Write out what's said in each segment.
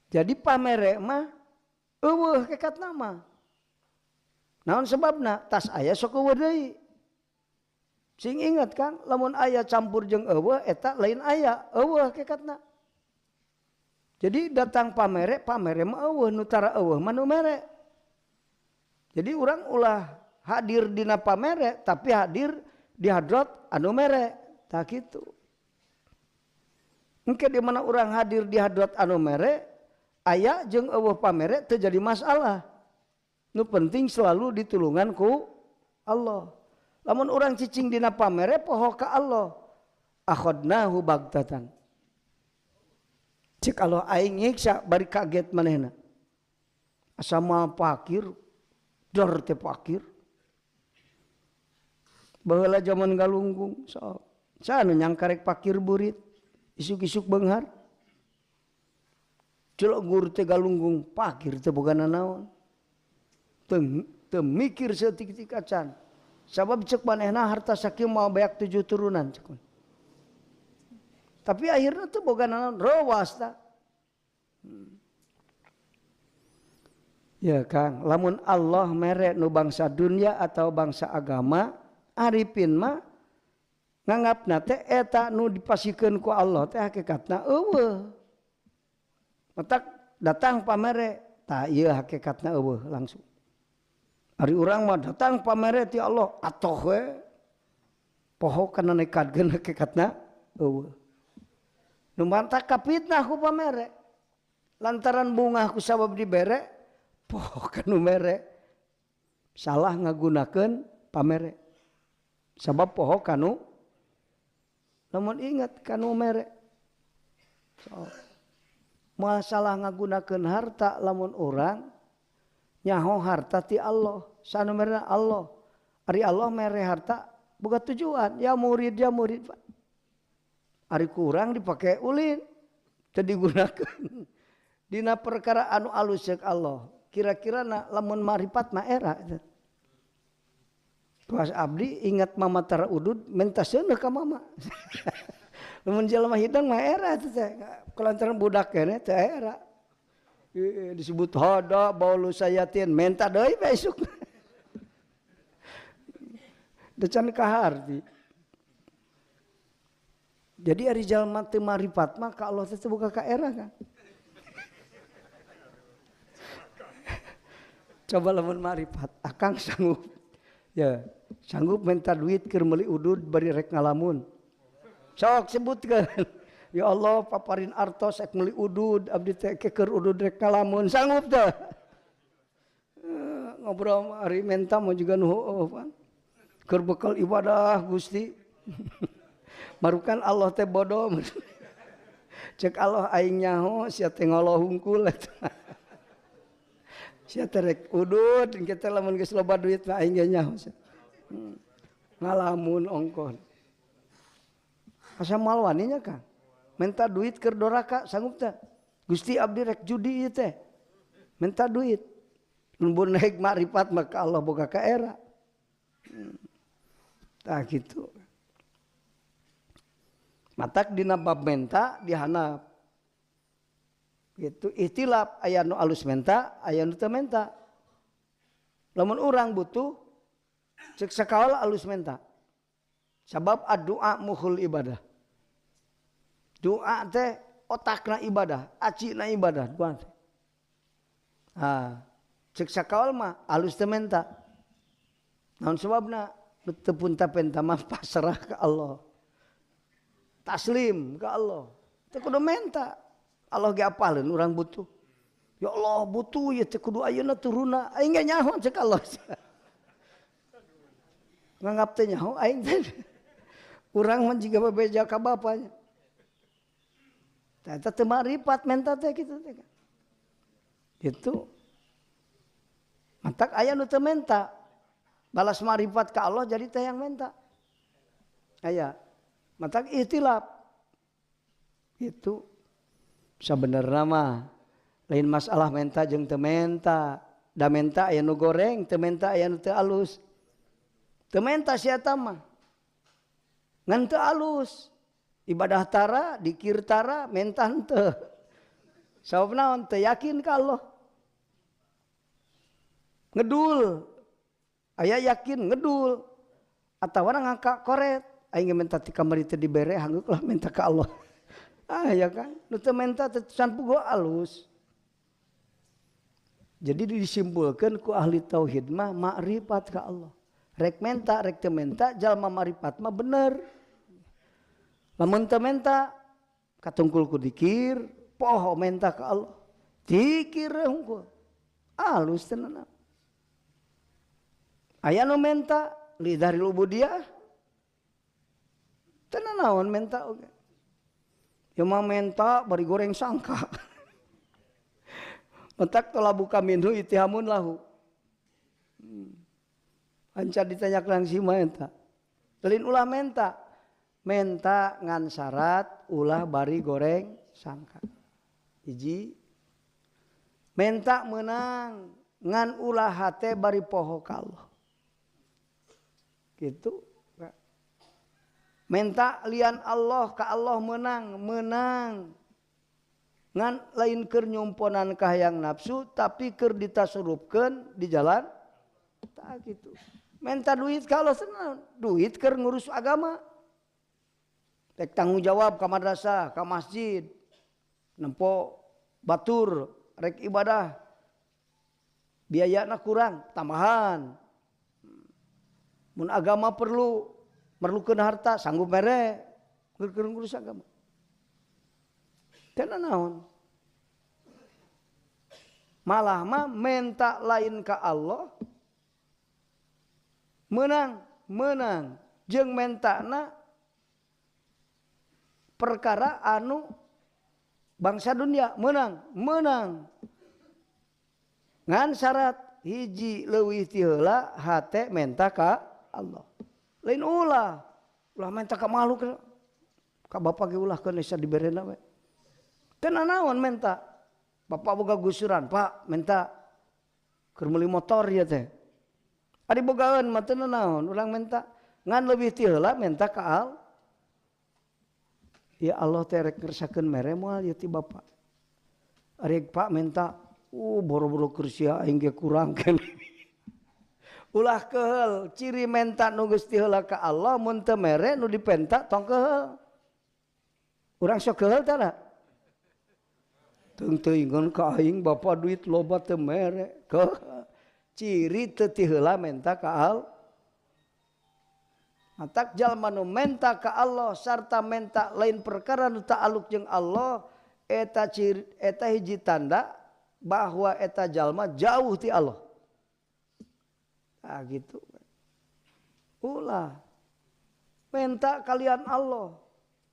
Jadi pamere mah eueuh hakikatna mah. Naon sebabna? Tas aya sok eueuh deui. Sing ingat Kang, lamun aya campur jeung eueuh eta lain aya, eueuh hakikatna. Jadi datang pamere, pamere mah eueuh, nu tara eueuh mah nu mere. Jadi urang ulah hadir dina pamere tapi hadir di hadrat anu mere, tah kitu. Engke di mana urang hadir di hadrat anu mere, aya jeung eueuh pamere teu jadi masalah. Nu penting selalu ditulungan ku Allah. Lamun urang cicing dina pamere poho ka Allah. Akhadnahu bagtatan. Cek Allah aing nyiksa bari kaget manehna. Asa moal pakir, dor teh pakir. Baheula jaman galunggung sok. Saha nu nyangka rek pakir burit, isuk-isuk beunghar. Celegur teh galunggung pakir teh boga nanaon. Teu mikir saeutik-eutik acan. Sabab cek manehna harta sakieu moal beak 7 turunan cek. Tapi akhirnya teu boga nanaon rowas ta. Ya Kang, lamun Allah mere nu bangsa dunia atau bangsa agama, arifin mah nganggapna teh eta nu dipasikeun ku Allah teh hakikatna eueuh. Matak datang pamere, tah ieu hakikatna eueuh langsung. Ari urang mah datang pamere ti Allah atoh we. Poho kana nekadkeun hakikatna eueuh. Nu mantak kapitnah ku pamere. Lantaran bungah ku sabab dibere, poho kana mere. Salah ngagunakeun pamere. Sabab poho kanu lamun ingat kanu mere. So, masalah ngagunakeun harta lamun urang nyaho harta ti Allah, sanu merena Allah. Ari Allah mere harta boga tujuan, ya murid Pak. Ari kurang dipake ulin, teu digunakeun dina perkara anu alus ceuk Allah. Kira-kira na lamun marifat mah era eta. Pas abdi ingat mama tara udud menta seuneuh ka mama. Lamun jelema hidang mah era eta teh. Kelantaran budak keneh teh era. Disebut hada baulu sayatin menta deui besok. Decan kaharti. Jadi ari jalma teu marifat mah ka Allah teh teu boga ka era kan. Coba lamun marifat akang sanggup. Ya, sanggup minta duit keur meuli udud bari rek ngalamun. Sok sebutkeun. Ya Allah paparin artos rek meuli udud abdi teh keur udud rek ngalamun sanggup teh. Ngobrol ari menta mah juga nu heueuh pan. Keur bekal ibadah Gusti. Marukan Allah teh bodoh. Cek Allah aing nyaho sia teh ngoloh hungkul eta. Sia teh rek udud engke teh lamun geus loba duit mah aing ge nyaho. Ngalamun ongkon. Asa moal wani nya Kang. Minta duit keur doraka sanggup teh. Gusti abdi rek judi ieu teh. Minta duit. Mun naik makrifat maka Allah boga ka era. Tah kitu. Matak dina bab menta dihanap. Gitu ikhtilaf aya nu alus menta, aya nu teu menta. Lamun urang butuh cek sakaola alus menta. Sabab addu'a muhul ibadah. Doa teh otakna ibadah, acina ibadah, doa teh. Ah, cek sakaol mah alus teu menta. Naon sebabna? Nu teu punta-penta mah pasrah ka Allah. Taslim ka Allah. Teu kudu menta. Allah ge apaleun urang butuh. Ya Allah butuh ieu teh kudu ayeuna turunna. Aing ge nyaho cek Allah. Nganggap teh nyaho aing teh. Urang mah jiga bebeja ka bapanya. Eta teu marifat menta teh kitu teh. Gitu. Matak aya nu teu menta. Balas marifat ka Allah jadi teh yang menta. Aya. Matak ikhtilaf. Gitu. Sabenerna mah lain masalah menta jeung teu menta. Da menta aya nu goreng, teu menta aya nu teu alus. Teu menta si eta mah. Ngan teu alus. Ibadah tara, dikir tara, menta henteu. Sabab naon teu yakin ka Allah. Ngedul. Aya yakin ngedul. Atawa ngangka koret. Aing minta ti kamari teu dibere hanggeuk lah minta ka Allah. Ah ya kan, nu teu menta teu can puguh alus. Jadi disimpulkan ku ahli tauhid mah makrifat ka Allah. Rek menta rek teu menta jalma makrifat mah bener. Lamun teu menta katungkul ku dikir, poho menta ka Allah. Dikir hungkul. Alus tenan. Aya nu menta lidaril ubudiyah. Tenan naon menta oge. Ya mah menta bari goreng sangka. Mentak tolabuka minhu itihamun lahu. Anca ditanya langsung menta. Lain ulah menta. Menta ngan syarat ulah bari goreng sangka. Hiji. Menta menang ngan ulah hate bari poho ka Allah. Gitu. Menta lian Allah ka Allah menang, menang. Ngan lain keur nyumponan kahayang nafsu tapi keur ditasurupkeun di jalan tak gitu. Menta duit kalau senang, duit keur ngurus agama. Rek tanggung jawab ka madrasah, ka masjid. Nempo batur, rek ibadah. Biayana kurang, tambahan. Mun agama perlu merlukeun harta, sanggup mere, keur ngurus agama. Teu naon. Malah mah menta lain ka Allah. Menang, menang. Jeung mentana perkara anu bangsa dunia menang, menang. Ngan syarat hiji leuwih ti heula hate menta ka Allah. Lain ulah, ulah menta ka makhluk. Ka bapak ge ulah keun bisa diberena we. Teu naon menta. Bapak boga gusuran, Pak menta keur meuli motor ieu teh. Ari bogaeun mah teu naon, urang menta ngan leuwih ti heula menta ka Allah. Ya Allah teh rek ngersakeun mere moal ieu ti bapak. Ari Pak menta, boro-boro keur sia aing ge kurang kan. Ulah keheul, ciri menta nu geus ti heula ka Allah mun teu mere nu dipenta tong keheul. Urang sok keheul tah? Teung teuingan ka aing bapak duit loba teu mere. Keheul. Ciri teu ti heula menta ka Allah. Matak jalma nu menta ka Allah sarta menta lain perkara nu ta'aluk jeung Allah eta ciri eta hiji tanda bahwa eta jalma jauh ti Allah. Ah gitu. Ulah menta kalian Allah.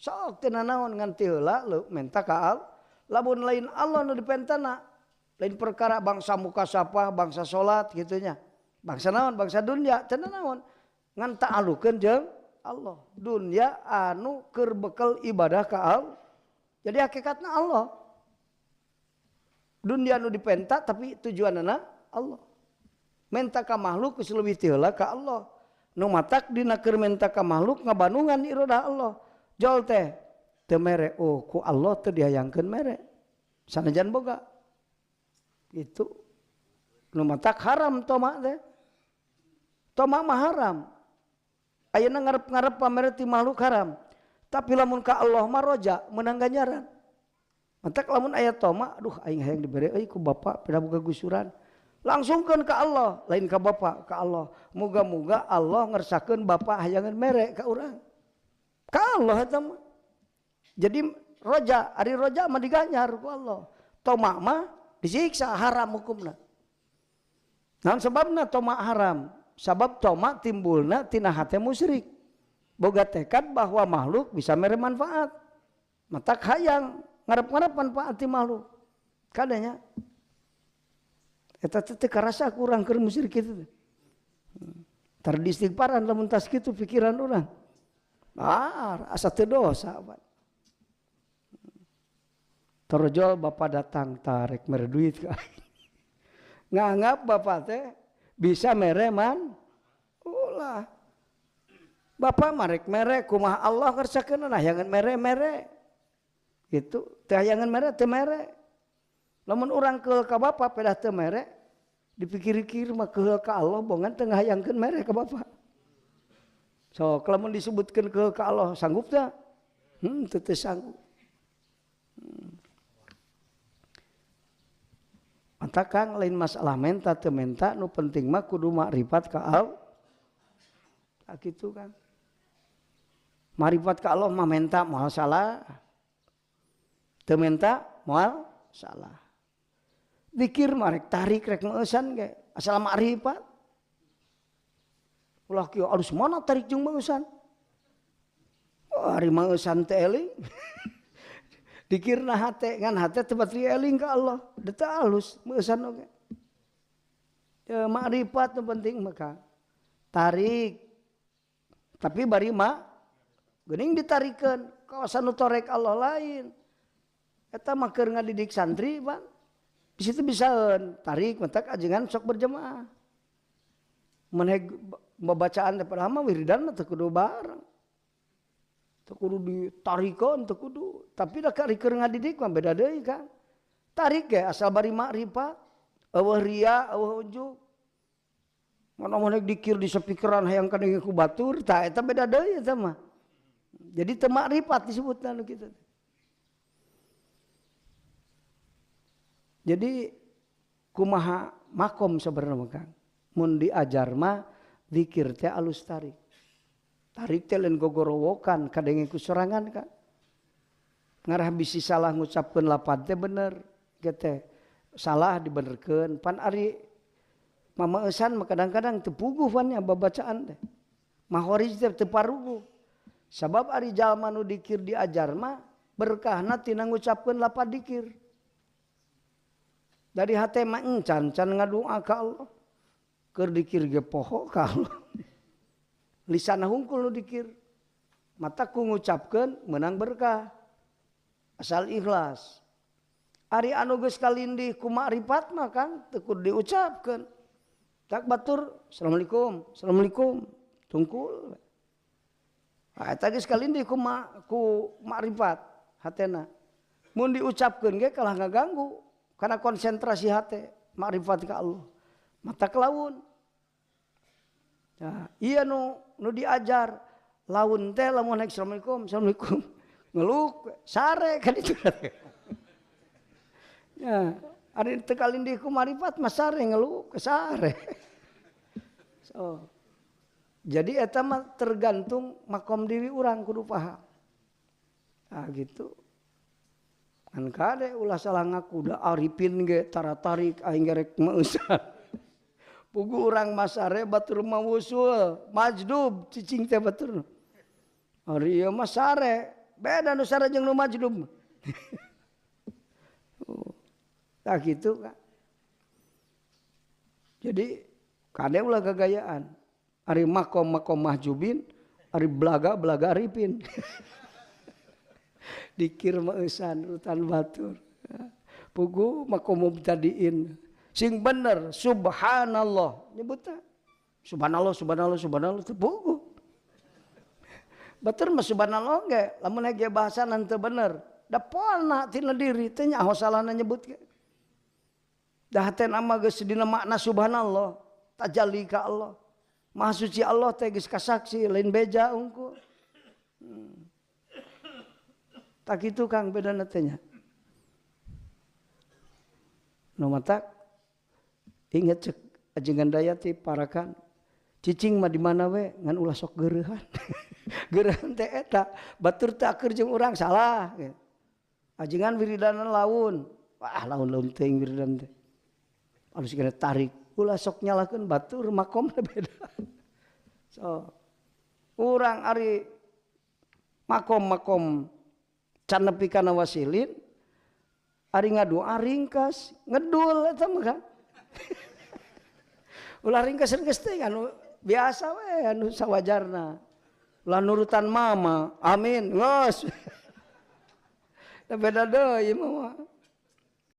Sok teu nanaon ngan ti heula menta ka Allah. Lamun lain Allah nu dipentana, lain perkara bangsa mukasapah, bangsa salat kitu nya. Bangsa naon? Bangsa dunia teu nanaon. Ngan ta'alukeun jeung Allah. Dunia anu keur bekel ibadah ka Allah. Jadi hakikatna Allah. Dunia anu dipenta tapi tujuanana Allah. Menta ka makhluk geus leuwih ti heula ka Allah. Nu matak dina keur menta ka makhluk ngabanungan irodah Allah. Jol teh teu mere, oh ku Allah teu dihayangkeun mere. Sanajan boga. Itu nu matak haram toma teh. Toma mah haram. Ayeuna ngarep-ngarep pamere ti makhluk haram. Tapi lamun ka Allah mah roja meunang ganjaran. Matak lamun aya toma, aduh aing hayang dibere euy ku bapak pira boga gusuran. Langsungkeun ka Allah, lain ka bapak, ka Allah. Muga-muga Allah ngersakeun bapak hayangeun mere ka urang. Ka Allah eta mah. Jadi roja, ari roja mah diganjar ku Allah. Toma mah disiksa haram hukumna. Naon sebabna toma haram? Sabab toma timbulna tina hate musyrik. Boga tekad bahwa makhluk bisa mere manfaat. Matak hayang ngarep-ngarep manfaat ti makhluk. Kadanya eta teh teu karasa kurang keur musyrik kitu teh. Tar diistighfaran lamun tas kitu pikiran urang. Ah, asa teu dosa. Torjol bapak datang tarik mere duit ka. Nganggap bapak teh bisa mere man ulah. Bapak marek mere kumaha Allah kersakeun hayangan mere-mere. Gitu, teh hayangan mere teu mere. Lamun urang keul ka bapa pedah teu mere, dipikir-pikir mah keul ka Allah bongan teu ngahayangkeun mere ka bapa. So, lamun disebutkeun keul ka Allah sanggup teu? Teu sanggup. Mantap Kang, lain masalah menta teu menta, nu penting mah kudu makrifat ka Allah. Tak kitu Kang. Makrifat ka Allah mah menta moal salah. Teu menta moal salah. Dikir mah rek tarik rek meusan ge, asal makrifat. Ulah kieu alus mana tarik jeung meusan. Oh, ari meusan teh eling. Dikirna hate ngan hate teu batri eling ka Allah, da teu alus meusan oge. Ya makrifat nu penting mah Kang. Tarik. Tapi bari mah geuning ditarikeun kawasan nu torek Allah lain. Eta mah keur ngadidik santri, Bang. Di situ bisaeun tarik mentak ajengan sok berjemaah. Mun heg babacaan teh padahal mah wiridan mah teu kudu bareng. Teu kudu ditarikeun, teu kudu. Tapi da keur ngadidik mah beda deui Kang. Tarik ge asal bari makrifat, eueuh ria, eueuh unjuk. Mana mun heg dikir di speakeran hayang kadenge ku batur, tah eta beda deui eta mah. Jadi teu makrifat disebutna nu kitu. Jadi kumaha makom sebenarnya Kang. Mun diajar mah zikir teh alus tarik. Tarik teh lain gogorowokan kadenge ku sorangan Kang. Ngarah bisi salah ngucapkeun lapad teh bener ge teh. Salah dibenerkeun. Pan ari mamaeusan mah kadang-kadang teu puguh pan nya babacaan teh. Mahorij teh teu paruguh. Sabab ari jalma nu dikir diajar mah berkahna tina ngucapkeun lapad dikir. Dari hate mah encan can ngadua ka Allah. Keur dikir ge poho ka Allah. Lisan hungkul nu dikir. Mata ku ngucapkeun meunang berkah. Asal ikhlas. Ari anu geus kalindih ku makrifat mah Kang teu kudu diucapkeun. Tak batur assalamualaikum, assalamualaikum tungkul. Ah eta geus kalindih ku makrifat hatena. Mun diucapkeun ge kalah ngaganggu. Karena konsentrasi hati makrifat ka Allah mata kelaun. Nah, iya nu diajar laun teh lamun naik assalamualaikum assalamualaikum ngeluk sare kan itu. Ya, ari teu kalindih ku makrifat mah sare ngeluk sare. So, jadi eta mah tergantung makom diri urang kudu paham. Nah gitu. Kan kade ulah salah ngaku da arifin ge tara tarik aing rek meusan. Pugu urang masare batur mah wusul, majdub cicing teh batur. Ari ieu mah sare, beda nu sare jeung nu majdub. Tah kitu Kak. Jadi kade ulah gagayaan. Ari makom-makom mahjubin, ari belaga-belaga arifin. Dikir meusan urutan batur. Pugu makom mubtadiin. Sing bener subhanallah nyebutna. Subhanallah subhanallah subhanallah teu pugu. Batur mah subhanallah ge lamun ge bahasana teu bener. Da poalna tina diri teh nyaho salahna nyebut ge. Da hatena mah geus dina makna subhanallah, tajalli ka Allah. Maha suci Allah teh geus kasaksi lain beja unggul. Tak itu Kang bedana teh nya. Nu matak inget cek ajengan dayati parakan cicing mah di mana we ngan ulah sok geureuhan. Geureuhan teh eta batur teh akur jeung urang salah. Ajengan wiridana laun. Wah laun-laun teuing wiridan teh. Alus kena tarik ulah sok nyalahkeun batur makomna beda. So urang ari makom-makom can nepi kana wasilin ari ngadoa ringkas ngedul eta mah Kang. Ulah ringkas-ringkas teh anu biasa we anu sawajarna. Ulah nurutan mama, amin, geus. Da beda deui mah.